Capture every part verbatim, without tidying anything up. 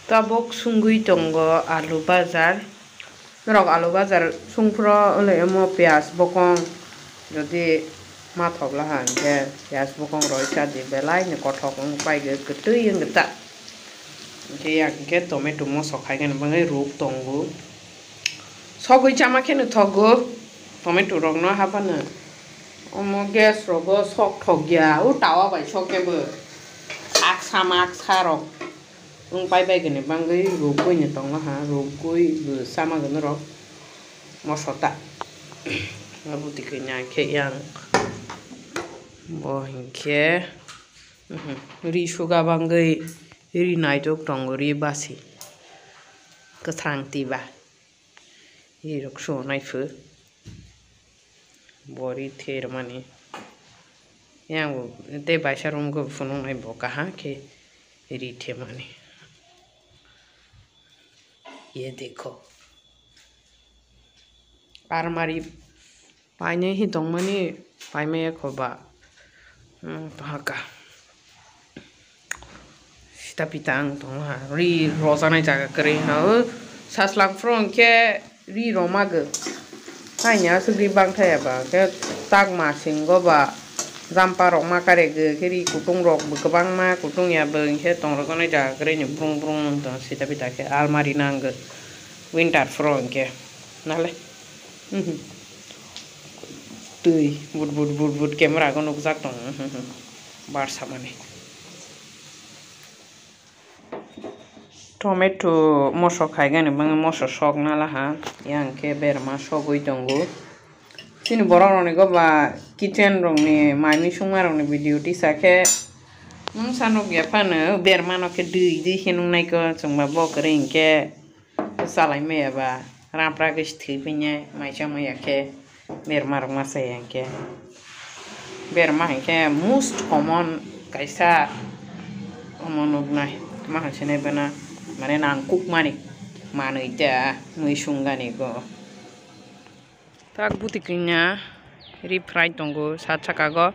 Tabuk sungwi tongo alu bajar. Norok alu bajar sungphuru wngwi omo piyaj bokong, jodi ma thok laha hinkhe piyaj bokong roi cha di, belai ni kothok wng pai kwtwi wng ta. Hinkhe yak hinkhe tomato mosok hai kheno bagwi ruk tongo. Sogwi chama kheno thogo tomato rokno haphano. Omo gas rogo sok thok ya, o tawa bai sok kebo. Aksa maksa rok wng pai bai gani bagwi rugwi ni tongo ha, rugwi bo sama gani rok moso ta. Abo twi khe nya khe yang bo hinkhe, mhm, ri suga bagwi ri naitok tongo, ri basi kwthang twi ba. Ri rok suanai phu. Bo ri the rwmani. Yang bo tei baisa room khe phunuknai bo kaham khe ri the mani. Ye dekho. Almari painai hi tongmani, paimaya kho ba. Hmm, pahaka. Sita pita ang tongo ha. Ri rojaknai jaga kwrwi ha. O saslang phuru hinkhe ri romagw. Haini aswk ri bangthaya ba. Khe tak masingo ba jampa rok ma karegw. Khe ri kutung rok bo kwbangma kutung ya bo hinkhe tong rojaknai jaga kwrwi ni brung brung tong sita pita khe almari nangw. Winter phuru hinkhe. Nale. Mhm. Twi but but but but camera go nukjak tong. Mhm. Bar samani. Tomato mosok khaigani bangwi mosok sok nalaha, yang khe berma sogwi tongo. Chini borok rokni go ba kitchen rokni mai misungma rokni video tisa khe mungsa nukya phano berma no khe dwi dwi khe nuknai ko chwngba bo kwrwi hinkhe. Salai maya ba rampra khe thwi phinya maisa maya khe berma rok ma saya hinkhe berma hinkhe most common kaisa omo nuknai ma hinsinai bana mane nangkukmani manwi ta mui sungani go. Tak buti kanya ri fry tongo sat saka go.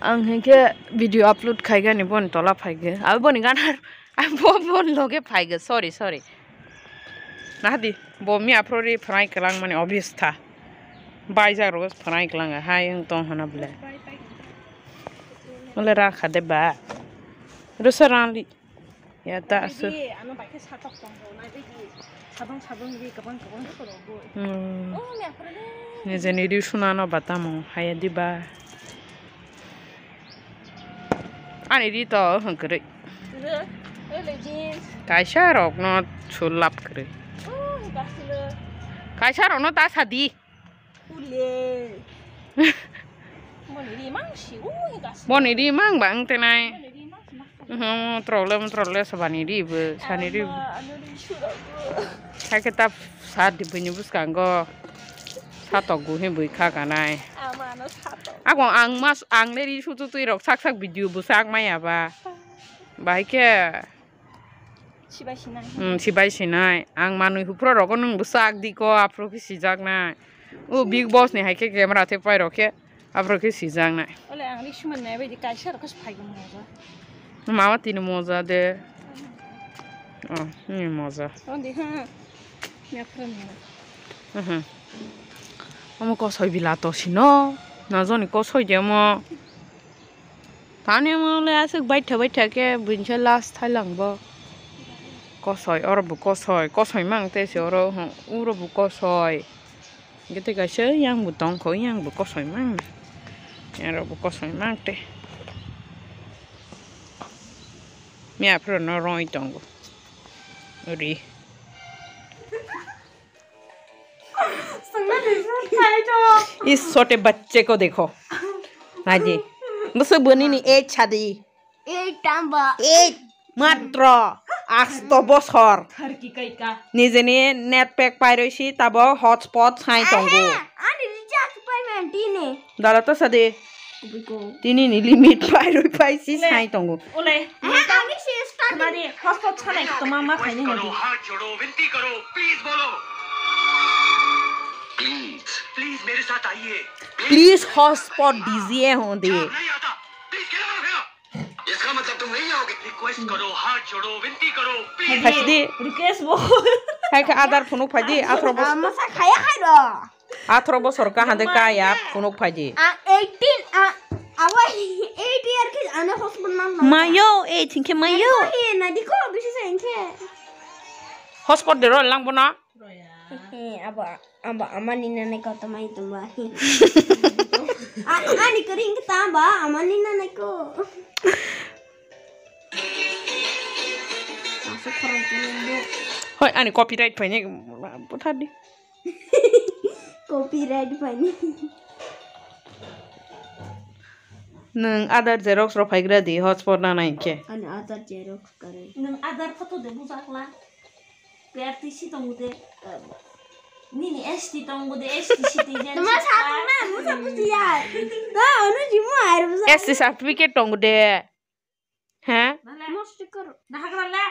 Ang hinkhe video upload khaigani boni tola phaigwi. Abo boni gana abo boni loge phaigwi. Sorry, sorry. Nahadi bo mi aphro ri fry kwlang mani obvious tha. Baijak rogo fry kwlang hai wng tong hana bole. Ole rakha de ba. Rosa rali. Ya ta aswk. Ano bai khe satok tong rw nai bai di. Sabang sabang ri kabang kabang khe rw bo. Hmm. Oh, me aphro le. Nijeni ri sunano batamo haya diba. Ani ri to hwn kwrwi. Kwrwi. Ele jeans. Kaisa rokno sulap kwrwi. Oh, gasilo. Kaisa rokno ta sadi. Ule. Boni ri mang si, ui, gasilo. Boni ri mang ba wng tenai. Boni ri mang si, mang si. Mhm, trolle, trolle, sabani ri bo, sani ri bo. Ama, ano ri suro bo. Hai khe ta sa di bini bwskango. Satok guhi bui kha kanai. Ama no satok. Ako ang mas, ang le ri sutu twi rok sak sak video bo sak maya ba. Bahai khe. Sibai sinai. Hmm, sibai sinai. Ang manwi huphro rogo nwng bwsak di ko, aphro khe sijaknai. O Bigg Boss ni hai khe camera the pai rok khe, aphro khe sijaknai. Ole ang ri suman nai bai di kaisa rok khe phai gum moja. Mama tini moja de. Oh, ni moja. Oh, di ha. Ni aphro ni. Mhm. Omo kosoi bila to sino. Na joni kosoi de omo. Tani omo le aswk baitha baitha khe buini se last thailang bo. Kosoi, oro bo kosoi, kosoi mang te se oro, uro bo kosoi. Hingke tei kaisa yang bo tongkho, yang bo kosoi mang. Yang rok bo kosoi mang te. Miya phuru no roi tongo. Uri. इस छोटे बच्चे को देखो। Naidi. Bwswk bwni ni age sadi. Eight tamba. Eight. Matro. Asto bosor. Nijeni net pack pairoi si tabo hotspot sai tongo. Ani recharge payment dine. Dala to sadi. Biko. Tini ni limit pairoi pai si sai tongo. Ole. Ani si start. Mari hotspot sanai to ma ma khaini hadi. हाथ जोड़ो, विनती करो, प्लीज बोलो। Please, please मेरे साथ आइए। Please hotspot dijiye honde. नहीं आता, प्लीज खिलाओ, खिलाओ। इसका मतलब तुम नहीं आओगे। Request karo, hath jodo, vinti karo, please. Phaidi. Request bo. Hai khe Aadhaar phunuk phaidi, athro bosor. Ah, masa khaya hai ro. Athro bosor ka hande kaya phunuk phaidi. Ah, eighteen, ah, awa eight year khe ane hotspot nang nang. Mayo, eight hinkhe mayo. Nadi ko, nadi ko, bisi sa hinkhe. Hotspot de ro lang bono. He, abo, abo amani nanai ko tamai tongba. A-, ani kering kita abo amani nanai ko. Masuk korang kering bu. Hoi, ani copyright paine, putar di. Copyright paine. Nung Aadhaar xerox ro phaigra di, hotspot nanai khe. Ani Aadhaar xerox kare. Nung Aadhaar photo de bujakla. P R T C tongo de. Nini S T tongo de, S T citizen. Tama sa tong na, musa musi ya. Da, ono jimu air musa. S T certificate tongo de. He? Nale. Mo sticker. Nahagra le.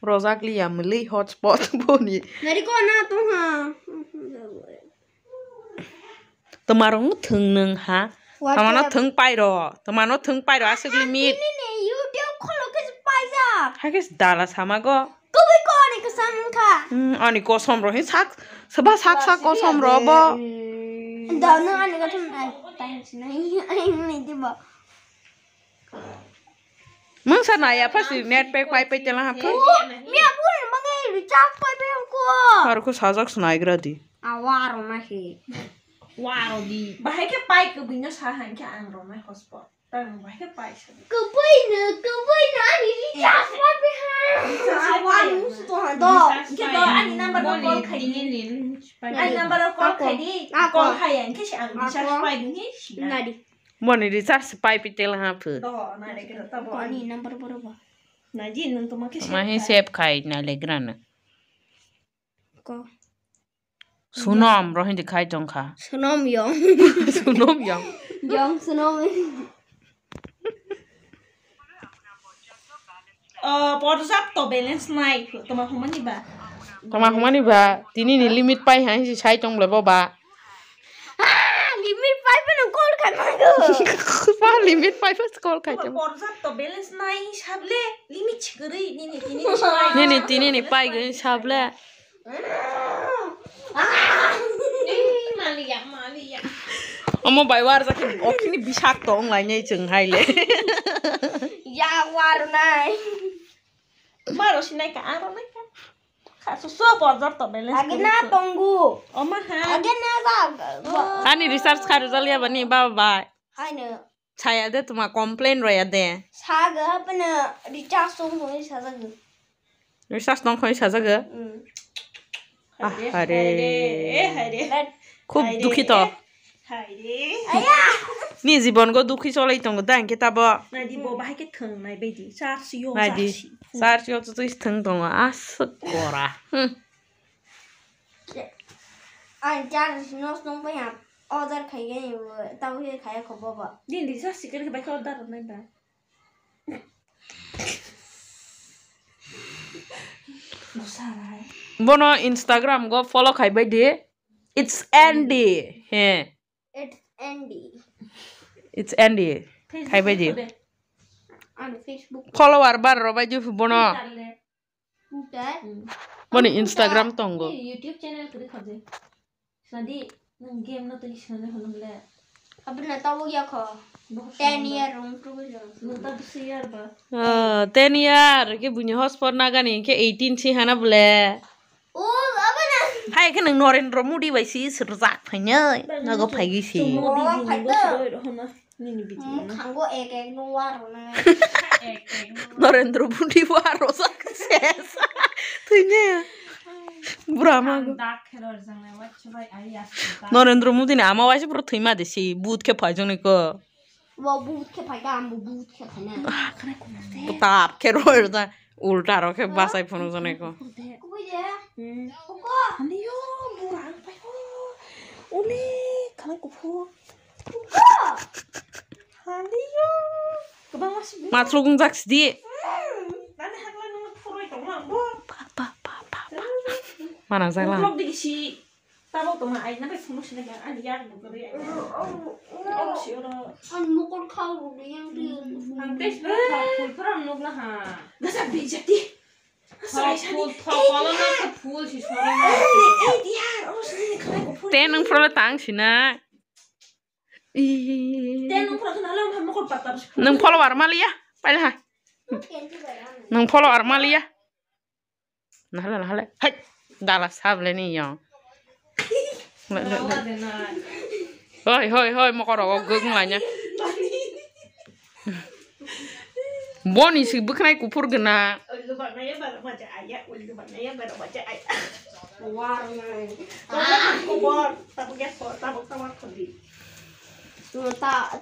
Rojak liya mili hotspot boni. Nari ko na tong ha. Twmarong thwng nwng ha. What Twmano the- thwng pairo. Twmano thwng pairo aswk limit. Nini YouTube kholo khe paijak. Hakhe dala sama go. Kubui ko ani kasam kha. Hmm, ani kosom ro hi sak. Seba sak sak kosom ro bo. Da no ani kosom ai. Thanks nai. Ai nai dibo. Mungsa naya pha si net pack pai pai tela ha phu. Oh, mi abu ni mangai recharge pai pai ko. Har ko sajak snai gra di. Awaro na he. Waro di. Bahai khe pai ko bino sa han khe ang ro nai hotspot. Tang bahai khe pai sa. Ko pai no, ko pai no ani recharge pai pai ha. Recharge pai. Awaru sto ha do. Recharge pai. Ke do ani number no call khai di. Ani number no call khai di. Ako. Call khai ang khe si ang recharge pai di ni si. Nadi. Boni recharge pai pi tel ha phu. Doho, nai le kira tabo. Ani number boro ba. Nai di nung toma khe save khai. Mahi save khai nai le grana. Ko. Sunom ro hindi khai tong kha. Sunom yong. Sunom yong. Yong sunom. Ah, porjapto balance nai, toma humani ba. Toma humani ba, tini ni limit pai hai si sai tong le bo ba. Ah, limit pai pa no call khai ma go. Pa limit pai pa call khai tong. Porjapto balance nai hisab le, limit chigri, nini tini ni pai. Nini tini ni pai go hisab le. Omo bai warjak khe okhini bisakto wng lainai chwng hai le. Ya warnai. Maro sinai ka, aro nai ka. Kha su su borjor to balance. Age na tongu. Oma ha. Age na ba. Ani recharge kharu jaliya bani baba bai. Haino. Saya de tuma complain roya de. Saga apna recharge tong hoi sajago. Recharge tong hoi sajago. Mm. Ah, hare. Hare, hare. Khub dukhi to. Hare. Aya. Ni jibon go dukhi cholai tongo da hingke tabo. Nadi bo bahai ke thwng nai baidi. Charge yo. Nadi. Charge. Charge yo twi thwng tongo. Aswk gora. Hmm. Ang charge no song pai ha. Order khai gani bo. Tabo he khaya kho bobo. Din di sa sikir ke bai order nai ba. Bono Instagram go follow khai bai di. It's Andy. He. It's Andy. It's Andy. Khai bai di. Ano Facebook. Follower bar ro bai di bono. Twitter le. Twitter? Hmm. Boni Instagram tongo. Ni YouTube channel kri khaje. Sadi, nang game no tuli sinane hono bole. Abna tawo ya kho. Ten year rung tu. Nang ta bisi year ba. Ah, ten year ke buini hotspot nagani ke eighteen si hana bole. Oh, abna. Hai ke nang Narendra Modi bai si sirjak phainai. Nago phaigi si. Oh, phai to. Nini video. Mukhango ek ek no waro na. Narendra Modi waro sak ses. Thwine. Bura ma. Ang dak khelo rwjaknai, waisa bai ai aswk dak. Narendra Modi ni ama waisa bura thwima de si, but khe phaijaknai ko. Bo but khe phaika, ang bo but khe phaina. Tap khe roi rwjak. Ulta rok khe bachai phunukjaknai ko. Kubui de. Hmm. Kuko. Ani yo, bura ang pai ho. Ule, khalai kuphur. Kuko. Ani yo. Kwbangma sibui. Mathluk wngjak sidi. Hmm. Nani hakla Manang jagla. Tabok tongma ai na bai phunuk sina ya ani ya no gori ai. Oro si oro. Ang mokol khao rwgwi yang twi. Ang tei sina thok phul phra nuk na ha. Gasa bijati. Thok phul thok kola na phul si soro na. Ei diar oro sini khalai ko phul. Te nung phro le tang sina. Ih. Te nung phro na lo mokol patta. Nung follower maliya. Paila ha. Nung follower maliya. Nahale, nahale. Hai, dala sable ni yo. Le, le, le. Hoi, hoi, hoi, mokoro go geng lanya. Boni si bwkhnai kuphur gana. Ulgu banaya bara maja aya, ulgu banaya bara maja aya. Warnai. Tabuk ya, tabuk, tabuk, tabuk, tabuk, tabuk. Ta